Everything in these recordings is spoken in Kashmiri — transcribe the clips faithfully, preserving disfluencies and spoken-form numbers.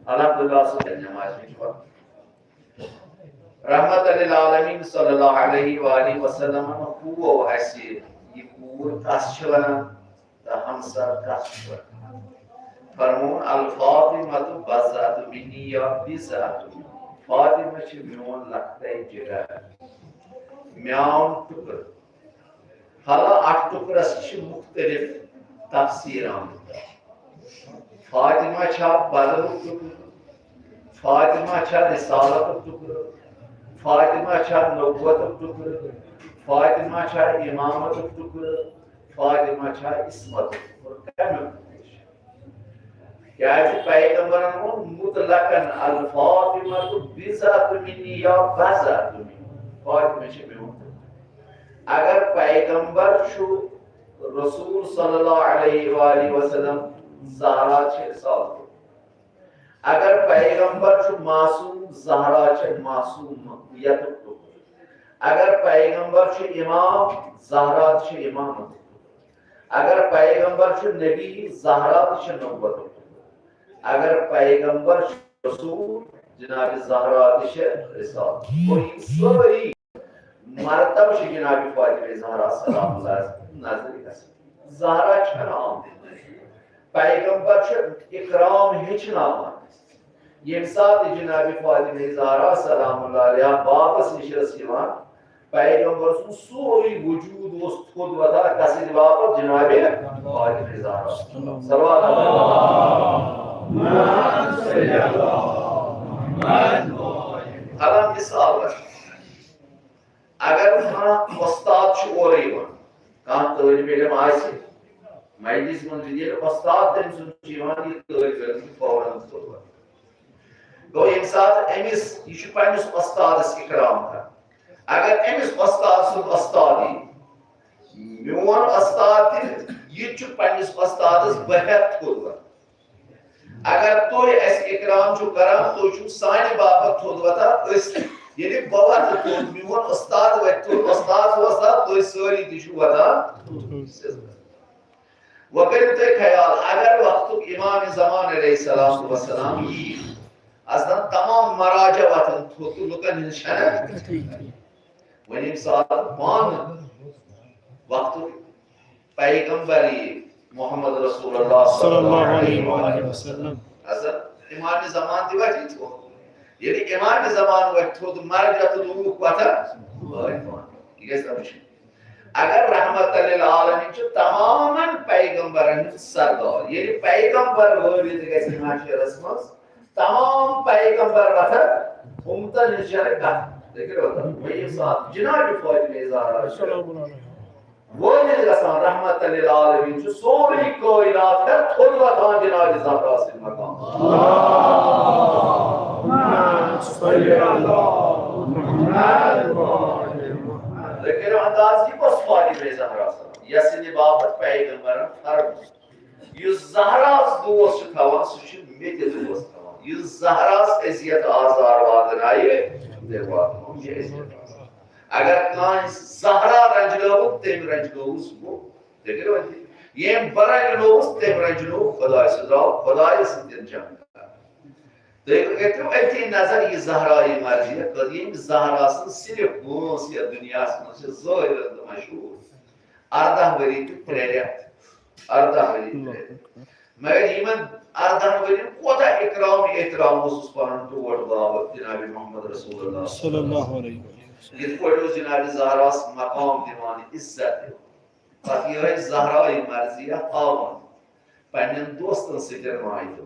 الحمدللہ، سُہ نماز چھِ پران۔ رحمت للعالمین صلی اللہ علیہ وآلہ وسلم ہوو اَسہِ یہِ کوٗر کَس چھِ وَنان تہٕ ہمسر کَس چھِ وَنان۔ فرمووُن، الفاطمہ بضعۃ منی یا بضعۃ منی۔ فاطمہ چھِ میون لۄکٹے جگر، میون ٹُکرٕ۔ حالانکہ اتھ ٹُکرس چھِ مُختٔلِف تفسیٖر آمٕتۍ۔ فاطمہ چھا بدنُک ٹُکرٕ؟ فاطمہ چھا رسالتُک ٹُکرٕ؟ فاطمہ چھا نبوتُک ٹُکرٕ؟ فاطمہ چھا امامتُک ٹُکرٕ؟ فاطمہ چھا عصمتُک ٹُکرٕ؟ کمیُک ٹُکرٕ چھِ؟ کیازِ پیغمبرن ووٚن مطلقاً، الفاطمہ بضعۃ منی یا بضعۃ منی، فاطمہ چھِ میون۔ اگر پیغمبر چھُ رسول صلی اللہ علیہ وآلہ وسلم، زہرا چھِ رسالت۔ اگر پیغمبر چھُ معصوم، زہرا چھِ معصومیتُک ٹُکرٕ۔ اگر پیغمبر چھُ امام، زہرا چھِ امامت۔ اگر پیغمبر چھُ نبی، زہرا تہِ چھِ نبوتُک۔ اگر پیغمبر چھُ رسول، جناب زہرا تہِ چھِ رسالت۔ گوٚو یِم سٲری مرتبہٕ چھِ جناب فاطمہ زہرا سلام اللہ علیہا نظرِ گژھان۔ زہرا چھَنہٕ آمٕژ۔ پیغمبر چھُ اکرام ہیٚچھناوان۔ ییٚمہِ ساتہٕ جناب فاطمہ زہرا سلام اللہ علیہا بابس نِش ٲس یِوان، پیغمبر سُنٛد سورُے وجود اوس تھوٚد وۄتھان، کسٕنٛدِ باپتھ؟ جناب فاطمہ زہرا۔ صلوات۔ الم مثال، اگر کانٛہہ وۄستاد چھُ اورٕ یِوان، کانٛہہ طٲلبِ علم آسہِ مجلس منٛز، ییٚلہِ وۄستاد تٔمۍ سُنٛد چھُ یِوان، یہِ طٲلبِ علم چھُ فوراً تھوٚد وۄتھان۔ گوٚو، ییٚمہِ ساتہٕ أمِس، یہِ چھُ پننِس وۄستادس اکرام کران۔ اگر أمِس وۄستاد سُنٛد وۄستاد یی، میون وۄستاد تہِ، یہِ تہِ چھُ پننِس وۄستادس بہٕ ہٮ۪تھ تھوٚد وۄتھان۔ اگر تُہۍ اَسہِ اکرام چھِو کران، تُہۍ چھِو سانہِ باپتھ تھوٚد وۄتھان۔ أسۍ، ییٚلہِ بہٕ وۄتھٕ تھوٚد، میون وۄستاد وۄتھِ تھوٚد، وۄستاد چھُ وۄتھان، تُہۍ سٲری تہِ چھِو وۄتھان۔ وۄنۍ کٔرِو تُہۍ خیال، اگر وقتُک امام زمان علیہ الصلوۃ والسلام یی، اصلاً تمام مراجع وۄتھن تھوٚد تہٕ لُکن ہٕنٛز چھنہ۔ وۄنۍ ییٚمہِ ساتہٕ پانہٕ وقتُک پیغمبر یی، محمد رسول اللہ صلی اللہ علیہ وآلہ وسلم۔ اصل امام زمان تہِ وۄتھِ تھوٚد۔ ییٚلہِ امام زمان وۄتھِ تھوٚد، مرجع تہٕ لوٗکھ وۄتھن۔ یہِ گژھِ نہ وٕچھُن۔ اگر رحمت للعالمین چھُ تمامن پیغمبرن ہُنٛد سردار، ییٚلہِ پیغمبر وٲرِد گژھِ محشرس منٛز، تمام پیغمبر وۄتھن، اُمتن ہٕنٛز چھنہٕ کتھ۔ لیکن وۄنۍ ییٚمہِ ساتہٕ جناب فاطمہ زہرا چھِ وٲرِد گژھان، رحمت للعالمین چھُ سورُے کائنات ہٮ۪تھ تھوٚد وۄتھان جناب زہرا سٕنٛدِ مقام۔ اللہم صل علی محمد و آل محمد۔ لیکن انداز یہِ کۄس فاطمہ زہرا سٕنٛز، یۄس سٕنٛدِ باپتھ پیغمبرن فرموو۔ یُس زہراہس دوس چھُ تھاوان، سُہ چھُ مےٚ تہِ دوس تھاوان۔ یُس زہراہس اذیت آزار واتنایہِ، تٔمۍ واتنوو مےٚ اذیت آزار۔ اگر کانٛہہ زہرا رنجلٲوُن، تٔمۍ رنجلووُس بہٕ۔ تُہۍ کٔرِو وۄنۍ تہِ۔ ییٚمۍ بہٕ رنجلووُس، تٔمۍ رنجلوو خداے۔ سُہ درٛاو خدایس سۭتۍ جنگ کرنہِ۔ تُہۍ کٔرِو أتھی نظر، یہِ زہرا یہِ مرضیہ کٔر، ییٚمۍ زہرا سٕنٛز صرف وٲنٛس یتھ دُنیاہس منٛز چھِ ظٲہرن تہٕ مشہوٗر۔ ارداہ ؤری تہٕ ترٛےٚ رٮ۪تھ۔ ارداہ ؤری تہٕ ترٛےٚ رٮ۪تھ۔ مگر یِمن ارداہن ؤرین کوتاہ اکرام احترام اوسُس پنُن ٹوٹھ بابت جناب محمد رسول اللہ۔ صلی اللہ علیہ وسلم۔ یِتھ پٲٹھۍ اوس جناب زہراہس مقام دِوان، عزت دِوان۔ پتہٕ یِہوٚے زہرای مرضیہ ہاوان پننٮ۪ن دوستن سۭتۍ ماے تہٕ۔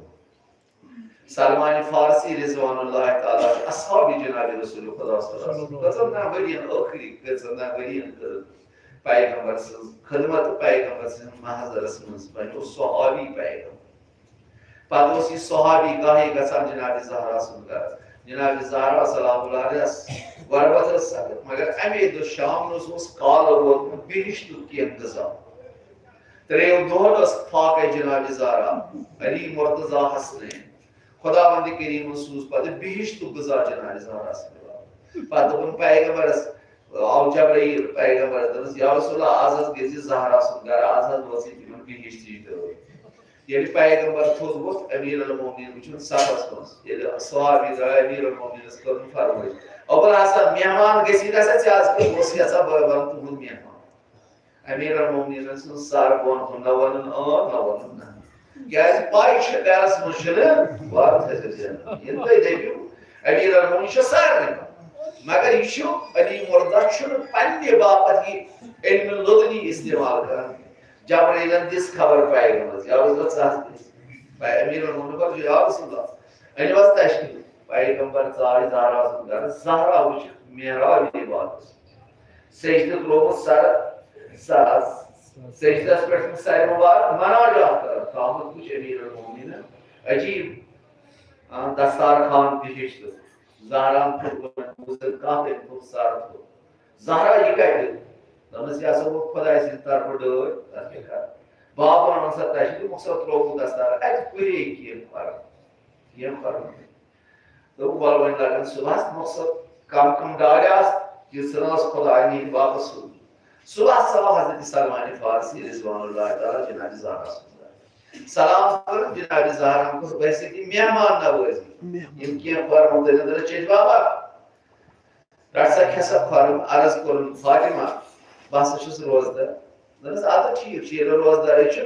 سلمان فارسی رضوان اللہ تعالیٰ چھُ اصحاب جناب رسول خدا صلی اللہ علیہ وسلم۔ کٔژن تام ؤرین ٲخری، کٔژن تام ؤرین کٔر پیغمبر سٕنٛز خدمت، پیغمبر سٕنٛز محضرس منٛز بنیو صحابی پیغمبر۔ پتہٕ اوس یہِ صحابی گاہے گژھان جناب زہرا سُنٛد گرٕ۔ جناب زہرا سلام اللہ علیہس غربت ٲس سخت، مگر امے دۄہ شامنس اوس کالہٕ ووتمُت بہشتُک کینٛہہ غذا۔ ترٛیٚیو دۄہن ٲس فاقے جناب زہرا، علی مرتضی حسنین۔ خداوند کریمن سوٗز پتہٕ بہشتُک غذا جناب زہرا سٕنٛدِ باپتھ۔ پتہٕ دوٚپُن پیغمبرس، آو جبرائیل پیغمبرس، دوٚپنس، یا رسول اللہ، آز حظ گٔژھۍ زہرا سُنٛد گرٕ، آز حظ وٲژٕے تِمن بہشتٕچ دٲر۔ ییٚلہِ پیغمبر تھوٚد ووٚتھ، امیر المومنین وٕچھُن صفس منٛز، ییٚلہِ صحابی درٛاے، امیر المومنینس کٔرٕن فرمٲیش، "ابوالحسن، مہمان گٔژھِو نہ سا ژےٚ از کینٛہہ، بہٕ اوسُس یژھان بہٕ بنہٕ تُہُنٛد مہمان۔" امیر المومنینن سُنٛد سر بۄن کُن، نہ ووٚنُن اۭں، نہ ووٚنُن نہ۔ کیازِ پاے چھِ گرس منٛز چھُنہٕ وارٕ تھٲوِتھ زینان۔ ییٚلہِ تُہۍ دٔپِو، امیر المومنین چھُ سارنٕے، مگر یہِ چھُ علی مرتضیٰ چھُنہٕ پننہِ باپتھ یہِ علم لدنی استعمال کران۔ جبرائیلن دِژ خبر پیغمبرس، یا رسول اللہ، ژٕ حظ دِژ۔ پے-، امیر المومنین دوٚپُن، یا رسول اللہ، أنِو حظ تشریف۔ پیغمبر ژاے زہرا سُنٛد گرٕ، زہرا وٕچھِکھ محراب عبادتس۔ سجدٕ ترٛوومُت سر، سر، سجدس پٮ۪ٹھ سرِ مبارک مناجات کران۔ تھامُت وٕچھ امیر المومنینن عجیب، آ، دستارخان بِہِشت۔ زہران تھوٚد گۄڈٕ بوٗزِتھ کانٛہہ تٔمۍ تھوٚد سر تھوٚد۔ زہرا، یہِ کتہِ؟ دوٚپمس، یہِ ہسا گوٚو خۄداے سٕنٛدِ طرفہٕ ڈٲلۍ، تتھ کیٛاہ کرٕ؟ بابن اوٚن سا تشریف، مۄخصر ترٛووُکھ دستار، اتہِ کُرے کینٛہہ فرق، کینٛہہ فرق۔ دوٚپُکھ، وَلہٕ وۄنۍ لگن صُبحس، مۄخصر کم کم ڈالہِ آسہٕ، یہِ ژھٕنہٕ ٲس خۄداے نِنۍ واپس سوزمٕژ۔ صُبحس آو حضرت سلمان فارسی رضوان اللہ تعالیٰ جناب زہرا سُنٛد گرٕ۔ سلام کوٚرُن جناب زہرا، کوٚر بحیثیت مہمان نوٲزی۔ مہمان۔ یِم کینٛہہ فرموو تٔمۍ، دوٚپنس، "چیٚچھ بابا، رَٹ سا، کھےٚ سا خۄرم، عرض کوٚرُن، فاطمہ، بہٕ ہسا چھُس روزدار۔" دوٚپنَس، "اَدٕ ٹھیٖک چھُ، ییٚلہِ روزدارٕے چھُ،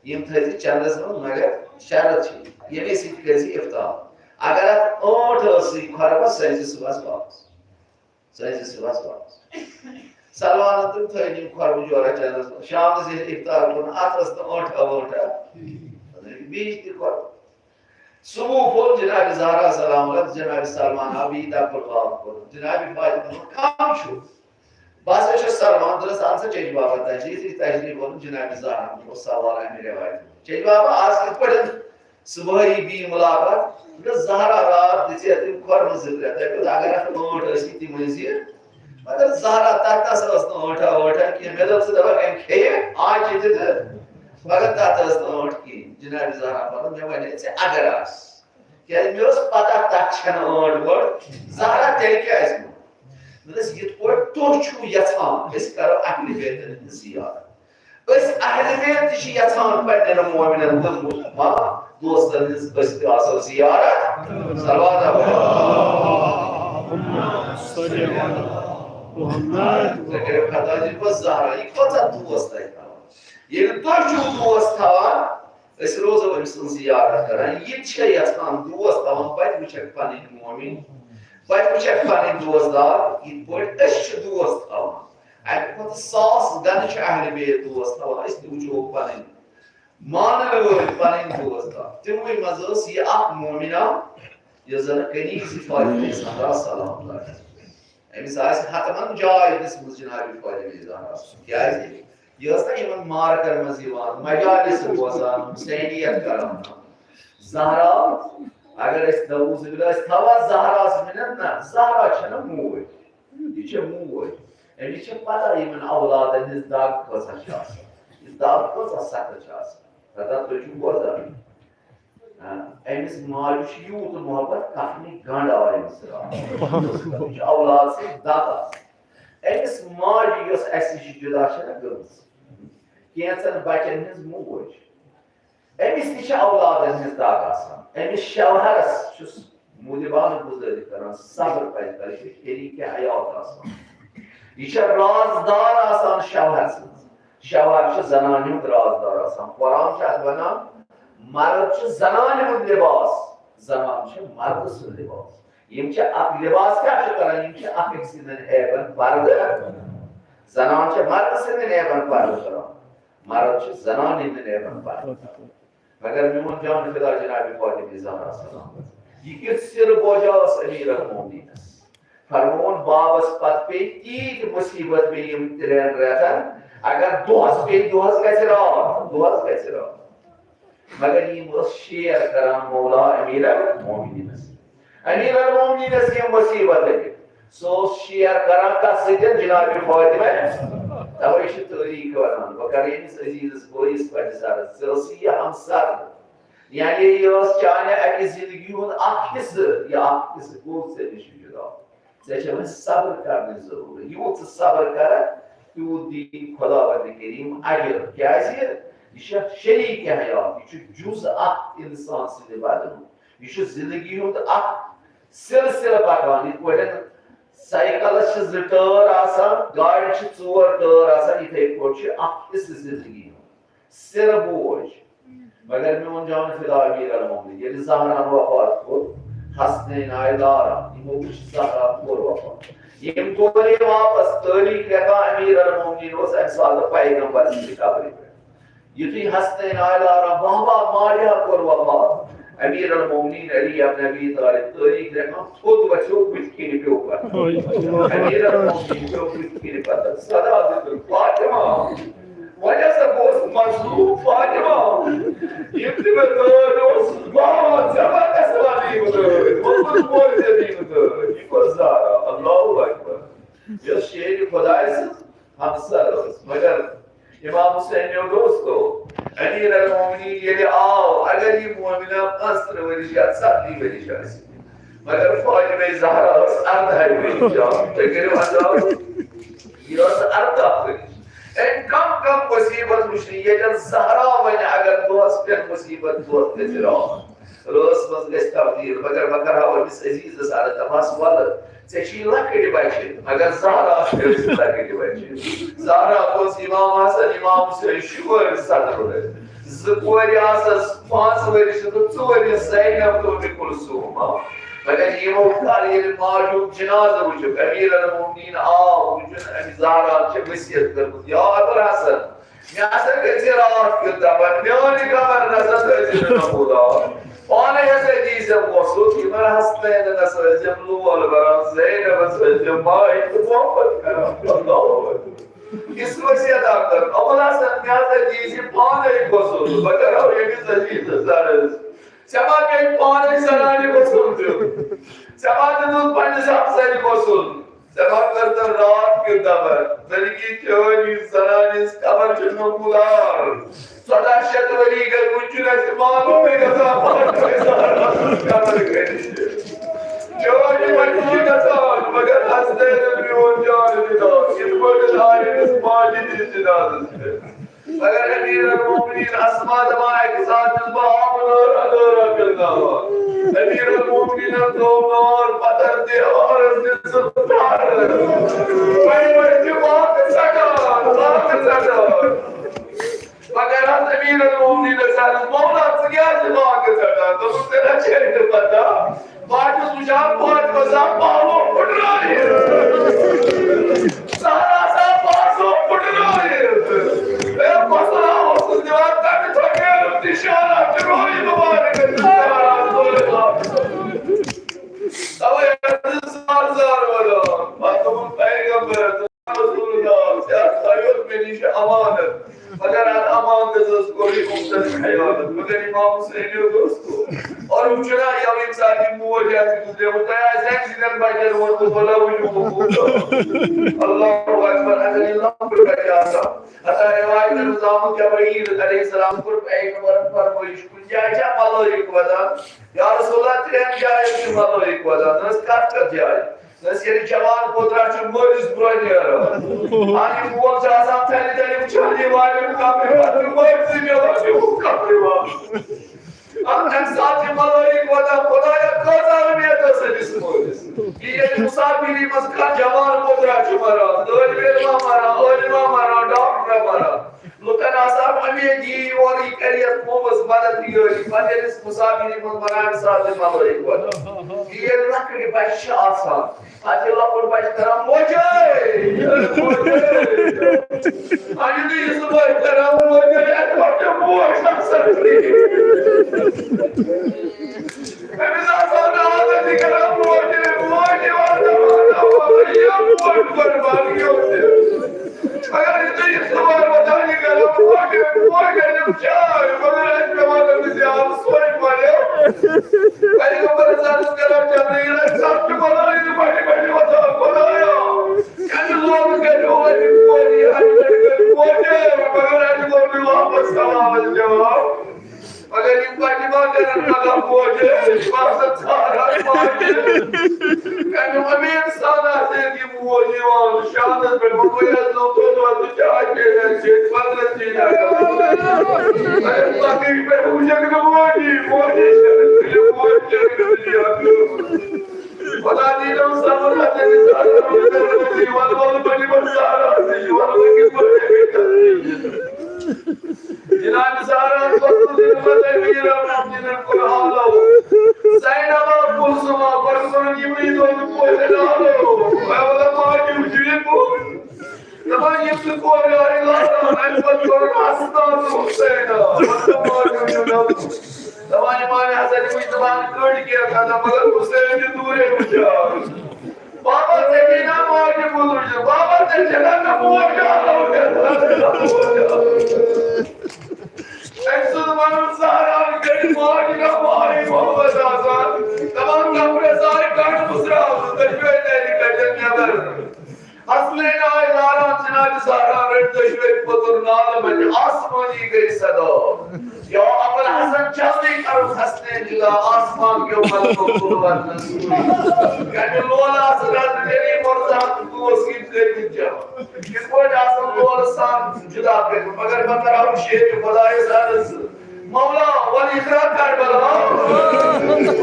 یِم تھٲیزِ چَندَس منٛز، مگر شرط چھِ، ییٚمے سۭتۍ کٔرزِ اِفطار۔ اگر اَتھ ٲنٛٹ ٲسٕے خۄرمَس، سۄ أنزِ صُبحَس واپَس۔ سۄ أنزِ صُبحَس واپَس۔" سلمانَن تِم تھٲے یِم خۄرمہٕ جورا چَندَس منٛز۔ شامَس ییٚلہِ اِفطار کوٚرُن، اَتھ ٲس نہٕ ٲنٛٹھا وٲنٛٹھا، بیٚیہِ تہِ خۄرمہٕ۔ صبح پھوٚل جناب زہرا سلام علیہ، جناب سلمان آو بیٚیہِ دَپُل آب کوٚر۔ جناب فاطمہ ووٚن، "کم چھُ؟" بہٕ ہسا چھُس سلمان، دوٚپنَس، "اَن سا چیٚچ بابا تشریٖف، یہِ تشریٖف ووٚن جناب زہرا، اوس سوال اَمہِ رٮ۪وایتہِ منٛز۔ چیٚچ بابا، آز کِتھ پٲٹھۍ صُبحٲیی بیٚیہِ مُلاقات؟" دوٚپنَس، "زہرا راتھ دِژے تٔمۍ خۄرمہٕ زٕ ترٛےٚ، تَتہِ اوس اگر اَتھ ٲنٛٹ ٲسی تِم ٲسۍ یہِ۔" مگر زہرا تَتہِ نَس ٲس نہٕ ٲنٛٹھا وٲنٛٹھا کینٛہہ۔ مےٚ دوٚپ، "ژٕ دَپَکھ أمۍ کھیٚیہِ آنٛچہِ تہِ تہٕ"، مگر تَتھ ٲس نہٕ ٲنٛٹ کِہیٖنۍ۔ جناب زہرا فرموو، "مےٚ وَنے ژےٚ اگر آسہِ۔" کیٛازِ مےٚ ٲس پَتہ تَتھ چھَنہٕ ٲنٛٹ وٲنٛٹ۔ زہرا تیٚلہِ کیٛازِ ووٚن؟ مےٚ دوٚپُس، یِتھ پٲٹھۍ تُہۍ چھِو یَژھان، أسۍ کَرو اہلِ بیتَن ہٕنٛز زِیارت۔ أسۍ اہلِ بیت تہِ چھِ یَژھان پنٛنٮ۪ن مومنَن تہٕ مُصطفیٰ دوستَن ہٕنٛز أسۍ تہِ آسو زِیارت۔ صلوات۔ اللہم صل علی محمد۔ ژےٚ کٔرِو خطا زِ بہٕ زہرا، یہِ کۭژاہ دوست تۄہہِ تھاوان۔ ییٚلہِ تۄہہِ چھُو دوست تھاوان، أسۍ روزو أمۍ سٕنٛز زِیارت کران۔ یہِ تہِ چھےٚ یَژھان دوست تھاوان، بَتہِ وٕچھَکھ پَنٕنۍ مومِن، بَتہِ وٕچھَکھ پَنٕنۍ دوستدار، یِتھ پٲٹھۍ أسۍ چھِ دوست تھاوان۔ اَمہِ کھۄتہٕ ساس گَنہٕ چھِ اہلِ بیت دوست تھاوان، أسۍ تہِ وٕچھو پَنٕنۍ مانَن وٲلۍ پَنٕنۍ دوستدار۔ تِموٕے منٛز ٲس یہِ اَکھ مومِنہ، یۄس زَن کنیز فاطمہ زہرا سلام اللہ علیہا۔ أمِس آسہِ حتماً جاے دِژمٕژ جناب فاطمہ زہرا۔ کیٛازِ؟ یہِ ٲس نہ یِمن مارکن منٛز یِوان، مجالس بوزان، حسینیت کران۔ زہرا، اگر أسۍ نعوذ باللہ أسۍ تھاوان زہراہس مِنت نہ، زہرا چھنہٕ موج، یہِ چھےٚ موج۔ أمِس چھےٚ پتہ یِمن اولادن ہٕنٛز دگ کۭژاہ چھِ آسان، یہِ دگ کۭژاہ سخت چھِ آسان۔ پتہ تُہۍ چھِو بوزان۔ آ، أمِس ماجہِ چھُ یوٗت محبت، کفنہِ گنٛڈ آو أمِس راتھ۔ أمِس چھُ اولاد سۭتۍ دگ آسان۔ أمِس ماجہِ یۄس اَسہِ نِش جُدا چھےٚ نہ گٔمٕژ، کینٛژن بچن ہٕنٛز موج، أمِس تہِ چھِ اولادن ہٕنٛز دگ آسان۔ أمِس شوہرس چھُس مودبانہٕ گُزٲرِتھ کران، صبر پزِ کرٕنۍ، یہِ چھِ شریٖکہِ حیات آسان، یہِ چھےٚ رازدار آسان شوہر سٕنٛز۔ شوہر چھُ زنانہِ ہُنٛد رازدار آسان۔ قرآن چھُ اتھ ونان، مرد چھُ زنانہِ ہُنٛد لباس، زنان چھِ مردٕ سُنٛد لباس۔ یِم چھِ اکھ لباس کیٛاہ چھِ کران؟ یِم چھِ اکھ أکۍ سٕنٛدٮ۪ن عیبن پردٕ۔ زنان چھِ مردٕ سٕنٛدٮ۪ن عیبن پردٕ کران، مرد چھِ زنانہِ ہٕنٛدٮ۪ن عیبن پردٕ کران۔ مگر میون جان فدا جناب فاطمہ زہرا سلام، یہِ کیُتھ سِر بوجا ٲس امیر المومنینس۔ فرمووُن، بابس پتہٕ پیٚیہِ تیٖتۍ مُصیبت مےٚ یِم ترٛٮ۪ن رٮ۪تن، اگر دۄہس پیٚیہِ، دۄہس گژھِ راتھ، دۄہس گژھِ راتھ۔ مگر یِم ٲس شیر کران مولا امیر المومنینس۔ امیر المومنینس یِم مُصیبت لٔگِتھ، سُہ اوس شیر کران کتھ سۭتۍ؟ جناب فاطمہ۔ توے چھِ تٲریٖخ ونان، بہٕ کرٕ ییٚمِس عزیزس بٲیِس پننِس عرض، ژےٚ ٲسٕے یہِ ہمسر۔ یعنی یہِ ٲس چانہِ اَکہِ زِندگی ہُنٛد اَکھ حِصہٕ، یہِ اَکھ حِصہٕ گوٚو ژےٚ نِش جُدا۔ ژےٚ چھےٚ وۄنۍ صبر کرنٕچ ضروٗرت۔ یوٗت ژٕ صبر کرکھ، تیوٗت دِیہِ خۄداوندِ کریٖم اجر۔ کیٛازِ؟ یہِ چھُ شریٖک حیات، یہِ چھُ جُز اکھ اِنسان سٕنٛدِ بدنُک۔ یہِ چھُ زِندگی ہُنٛد اکھ سلسلہٕ پکان۔ یِتھ پٲٹھۍ سایکلس چھِ زٕ ٹٲر آسان، گاڑِ چھِ ژور ٹٲر آسان، یِتھَے پٲٹھۍ چھُ اکھ حصہٕ زِندگی ہُنٛد سِرٕ بوج۔ مگر میون جان فدا امیر المومنین، ییٚلہِ زہران وفات کوٚر، حسنین آیہِ لاران، یِمو وٕچھ زہرا کوٚر وفات۔ یِم تورے واپس تٲریٖخ لیکھان، امیر المومنین اوس اَمہِ ساتہٕ پیغمبر سٕنٛدِ قبرِ پٮ۪ٹھ۔ یُتھُے حسنین آیہِ لاران، بابا ماریا کوٚر وفات۔ امیر المومنین علی ابن ابی طالب تٲریٖخ لیکھان، تھوٚد وَسیو بٕتھِ کِنۍ پیوٚو پَتہٕ۔ امیر المومنین پیوٚو بٕتھِ کِنۍ پَتہٕ۔ صدا دِتُن، فاطمہ، وۄنۍ ہسا گوس مظلوم فاطمہ۔ یِم تہِ مےٚ دٲدۍ اوس، بابا، ژےٚ ما گژھوا دِنۍ دٲدۍ؟ وۄنۍ کُس بوزِ ژےٚ دِنۍ دٲدۍ؟ یہِ کۄس زارا؟ اللہ اکبر۔ یۄس شیرِ خدایہِ سٕنٛز ہمسر ٲس، مگر امام حسین میون دوستو، امیر المومنین ییٚلہِ آو، اگر یہِ مومنہ پانٛژترٕہ ؤرِش یا ژتجی ؤرِش آسہِ، مگر فاطمہ زہرا ٲس ارداہ ؤرِش۔ تُہۍ کٔرِو انداز، یہِ ٲس ارداہ ؤرِش۔ أمۍ کم کم مصیبت وٕچھنہِ، ییٚتٮ۪ن زہرا وَنہِ اگر دۄہس پٮ۪ٹھ مصیبت دۄہ گژھِ راتھ۔ رٲژ منٛز گژھِ تبدیل، مگر بہٕ کرٕ ہاو أمِس عزیزس عرض، دپہس، ولہٕ، ژےٚ چھِی لۄکٕٹۍ بچہِ، مگر زہرا چھِ أمِس لۄکٕٹۍ بچہِ۔ زہرا پوٚز امام حسن، امام حسین شُر صدر۔ زٕ کورِ آسس، پانٛژھ ؤرِش تہٕ ژورِ زینب تہٕ اُمہِ کلثوم۔ مگر یِمو کر ییٚلہِ ماجہِ ہُنٛد جنازٕ وٕچھُکھ، امیر المومنین آو وٕچھُن، أمۍ زہرا چھِ وصیت کٔرمٕژ، یا ابوالحسن، مےٚ ہسا گژھِ راتھ کیُتھ دپان، میٲنۍ قبر نسا تھٲوزِ نہٕ نمودار۔ پانے ہسا دی زٮ۪م غسل، یِمن حسنینن ہسا ٲسۍ زٮ۪م لول بران، زینبس ٲسۍ زٮ۪م ماے تہٕ محبت کران۔ اللہ اکبر۔ یُس وصیت اکھ کٔر، ابوالحسن، مےٚ ہسا دی زِ پانے غسل، بہٕ کرو ییٚمِس عزیزس عرض۔ ژےٚ ما پیٚیہِ پانے زنانہِ غسل دیُن؟ ژےٚ ما دیُتُتھ پننِس ہمسایہِ غسل؟ ژےٚ ما کٔرتن راتھ کیُتھ دبر؟ بلکہِ چٲنۍ یُس زنانہِ ہٕنٛز قبر چھِ نمودار۔ ژۄداہ شیٚتھ ؤری گٔے، وُنہِ چھُنہٕ اَسہِ معلومٕے گژھان پانہٕ ؤنۍ زہرا سٕنٛز قبر کَتہِ چھِ۔ چٲنۍ بچہِ چھِ گژھان، مگر حسنینن میون جان فدا، یِتھ پٲٹھۍ آیہِ أمِس ماجہِ ہٕنٛدِس جنازس پٮ۪ٹھ۔ مگر امیر المومنین اسما دپان، اکہِ ساتہٕ چھُس بہٕ آبہٕ نٲرا نٲرا پِلناوان۔ امیر المومنینن تھوو نار پتھر دیوارس دِژٕن پھر۔ وۄنۍ وۄنۍ چھِ واقعہٕ ژٹان، واقعہٕ ژٹان۔ مگر حض امیر المومنینس عرض، مولا، ژٕ کیٛازِ واقعہٕ ژٹان؟ دوٚپُن، ژےٚ نہ چھے نہٕ پتہ۔ بہٕ چھُس وٕچھان فاطمہ صاحب پانو پھٕٹرٲیِتھ۔ زہرا صاحب پانو پھٕٹرٲیِتھ۔ اے، بہٕ صلاح اوسُس دِوان تَمہِ ژۄکیرُک نِشانہ، چُروے مُبارک ٲسِس کران۔ توے ٲسِس زار زار وَنان۔ پَتہٕ دوٚپُن پیغمبرَس، رسول اللہ، ژےٚ ہسا ہیوٚت مےٚ نِش امانت، مگر اتھ امانتس ٲس کوٚرُے اُمتن خیانت۔ مگر امام حسین یوت اوس کوٚر۔ اور وٕچھو نا، یَوٕ ییٚمہِ ساتہٕ یہِ موج آسہِ گُزریمٕژ، تۄہہِ آسہِ اَمہِ سۭتۍ بچن ووٚنمُت، وَلہٕ وٕچھِو، ووٚنمُت۔ اللہ اکبر، اگر یہِ لۄکُٹ بچہِ آسان۔ ہتا روایتن منٛز آمُت، جبرائیل علیہ السلام کوٚر پیغمبرن فرمٲیِش، کُنہِ جایہِ چھا ملٲیِک وَدان؟ یا رسول اللہ، ترٛٮ۪ن جاین چھِ ملٲیِک وَدان۔ نہ حظ، کَتھ کَتھ جایہِ؟ نہ حظ، ییٚلہِ جوان پوٚت رَٹھ چھُ مٲلِس برٛونٛہہ نیران۔ آ، یہِ مول چھُ آسان تھَلہِ تَلہِ وٕچھان، یہِ وارِ قبرِ پَتہٕ چھُ مٲلۍ سٕے مِلان، یہِ قبرِ وَل۔ آ، اَمہِ ساتہٕ چھِ ملٲیِک وَدان، خۄدایا، کۭژاہ اُمید ٲس أمِس مٲلِس۔ یہِ ییٚلہِ مُسافِری منٛز کانٛہہ جوان پوٚت رَٹھ چھُ مَران، طٲلبہِ علما مَران، عٲلما مَران، ڈاکٹرا مَران۔ لُکن آسان اُمید، یی یور، یہِ کرِ یتھ قومس مدد، یہِ یہِ پتہٕ ییٚلہِ أسۍ مُسافِری منٛز ونان، أمِس آسہِ ملٲیِک وَنان۔ یہِ ییٚلہِ لۄکٕٹۍ بچہِ چھِ آسان، پتہٕ ییٚلہِ لۄکُٹ بچہِ کران، "موجے، موجے"، آ، یُتھُے یہِ صُبحٲے کران، "موجے"، اَتہِ پٮ۪ٹھ چھُ موج آسان۔ أمِس آسان عادت یہِ کران، "موجے، موجے"، وَنان، "یہِ موج قۄربان یوت"۔ مگر یُتھُے یہِ صُبحٲے وۄتھان، یہِ کران، "موجے، موجے، نِم چاے"، مگر اَتہِ پٮ۪وان أمِس یاد سورُے پَرِ۔ پیغمبرس عرض کران، جبرائیل، اَتہِ سَتھ چھِ ملٲیِک بَڑِ بَڑِ وۄتھان، خۄدایا، کَمہِ لوبہٕ کَرِ اورٕ یہِ کورِ، اَتہِ پٮ۪ٹھ کَرِ موجے، مگر اَتہِ گوٚو نہٕ واپس سلامس جواب۔ مگر یِم بَچہِ ما کَرَن پَگاہ موجے، یِم آسَن ژھانٛڈان ماجہِ۔ کَمیُک اُمید سان آسہِ یہِ موج یِوان شانَس پٮ۪ٹھ، وۄنۍ گوٚو یَتھ نہٕ دۄد وۄد تہٕ چاے چیٚیہِ، اَسہِ چھِ أسۍ پَتہٕ رٔژھۍ چیٚیہِ۔ اَسہِ پَتہٕ پٮ۪ٹھ وٕچھَکھ نہٕ موجی، موجی چھَنہٕ صرف موج چھَنہٕ دُنیا خۄدا دیٖنَم صبر، حضرت سارا، وَلہٕ وَلہٕ بَنہِ بَنہِ سارا، وَلہٕ وَلہٕ کِتھ پٲٹھۍ جناب سارا، وَلہٕ دِنہٕ بَدَل میٖرا، دِنہٕ قرآنو۔ زینبا، کُلثوما، بَرزَن یِمنٕے دۄن پوتٮ۪ن آلو۔ اے وَلہٕ ماجہِ وٕچھِو یہِ کُن۔ دَپان، یِم زٕ کورِ آیہِ لاران، اَمہِ پَتہٕ کوٚرُن حسنہ تہٕ حُسینہ۔ مطلب، ماجہِ وٕچھِو مےٚ۔ دَپان، اِمام حسن وٕچھ، دَپان، کٔڑۍ کینٛہہ قدم، مگر حُسین چھُ دوٗرے وٕچھان۔ بابا، ژےٚ گٔے نا ماجہِ بُزرٕگ؟ بابا، ژےٚ چھےٚ نا مےٚ موج آلو کٔرمٕژ؟ أمۍ سُنٛد وَنُن زہرا گٔے ماجہِ نا ماے محبت آسان۔ دَپان، کَمرَس آے کَڑ مُژراونہٕ، دٔچھوَے نَرِ کَڑٮ۪ن نٮ۪بر۔ حسنین آے لاران، جناب زہرا رٔٹۍ دۄشوے پٔتُر نالہٕ مَنٛجہِ، آسمٲنی گٔے صدا۔ یا ابوالحسن، جلدی کرو حسنین جدا، آسمان کیو ملکو قربت نصوری۔ یعنی لولہٕ آسہٕ رَزٕ تیٚلی مرزا تہٕ دوس یِم کٔرمٕتۍ جمع۔ کِتھ پٲٹھۍ آسَن لولہٕ سان جدا کٔرمٕتۍ؟ مگر بہٕ کَرٕ ہاو شیرِ خۄدایَس عرض۔ مولا، ولی اقرا کربلا،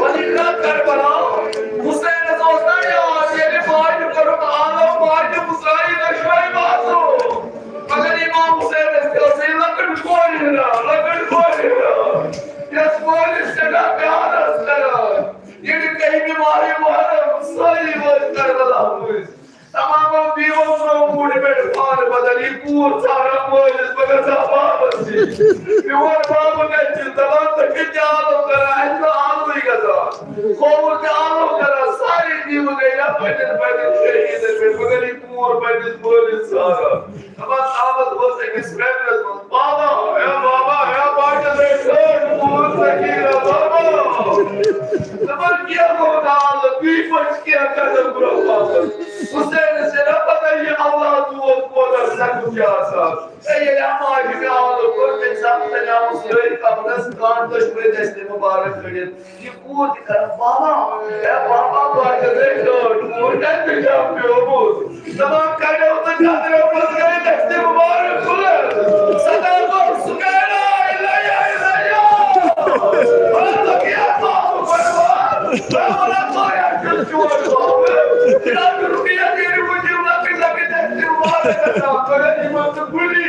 ولی اقرا کربلا۔ حسینس اوس نا یاد، ییٚلہِ ماجہِ کوٚرُکھ عالم، ماجہِ مُژرایہِ دۄشوے بازو۔ مگر امام حسینس تہِ ٲسٕے لۄکٕٹ کورِ ہنا، لۄکٕٹ کورِ ہنا۔ یۄس مٲلِس سٮ۪ٹھاہ پیار ٲس کران۔ ییٚلہِ کٔہمہِ ماہِ محرم سٲری وٲتۍ کربلا مٔنٛزۍ۔ تمامو بیوو ترٛوو موٗڈِ پٮ۪ٹھ پان بدل، یہِ کوٗر ژھانڈان مٲلِس، بہٕ گژھٕ ہا بابس نِش۔ میون بابہٕ کتہِ چھُ؟ دپان، ژٕ چھُکھ تہِ آلو کران، اَسہِ چھُ آلوٕے گژھان۔ کھووُر تہِ آلو کران، سارے دیٖوٕ گٔے نا پننٮ۪ن پننٮ۪ن شہیٖدن پٮ۪ٹھ، مگر یہِ کوٗر پننِس مٲلِس ژھانڈان۔ دپان، تامتھ اوس أکِس مٮ۪مبرس منٛز، بابا، ہے بابا، ہے باقین ہے ٹھٲر، کوٗر سکیٖنہ، بابا۔ دپان، کینٛہہ گوٚو نہٕ آلہٕ، بیٚیہِ پٔچ کینٛہہ قدم برونٛہہ پکُن۔ حسینس چھےٚ نا پتہ یہِ اولاد دود کوتاہ سخت چھُ آسان۔ ہے ییٚلہِ اما جی مےٚ آلہٕ کوٚر، تَمہِ ساتہٕ تَلے آمُت سٲری کمرس، کانٛہہ دۄشوے دستہِ مُبارک کٔڑِتھ۔ یہِ کوٗر تہِ کران، بابا، ہے بابا، بہٕ ہا چھَس ہے ٹٲٹھ کوٗر، کَتہِ چھَم پیومُت؟ دَپان، کَڑیو تہٕ کَتریو منٛز گٔے دستہِ مُبارک بُلند۔ صدا گوٚو سُکینا، اِلیا، اِلیا۔ بابا، کیٛاہ بابا، بابا، بابا، بابا، کیٛاہ چھُ چون بابہٕ؟ جناب رُقیہ دیدی وٕچھِو لۄکٕٹۍ لۄکٕٹۍ دستہِ مُبارک کران، مگر یِمن چھُ گُلی۔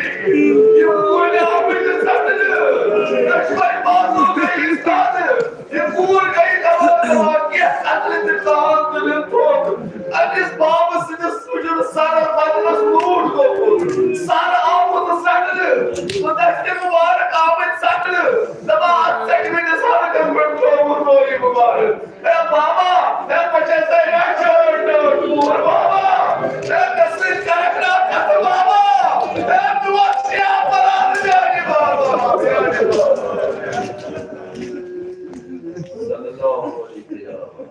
یِم گُلۍ آمٕتۍ ژَٹنہٕ۔ دۄشوَے بازو گٔے اِستادٕ۔ یہِ کوٗر گٔے دَپان، دَپان، کینٛہہ قتلہٕ تہٕ کان تُلِن تھوٚد۔ أمِس بابہٕ سٕنٛدِس سُجُن سَرَس بدنَس لوٗٹھ گوٚمُت۔ سَر آمُت ژَٹنہٕ۔ تہٕ دَستہِ مُبارک آمٕتۍ ژَٹنہٕ۔ دَپان، اَتھ ژَٹہِ مٕتِس ہَرکَس پٮ۪ٹھ ترٛووُن نوری مُبارک۔ اے بابا، اے بچے سے اے چھوڑ دو دور بابا، اے کسی کرکنا کس بابا، اے دعا سیا بلال جانی بابا۔ صلی اللہ علیہ وسلم۔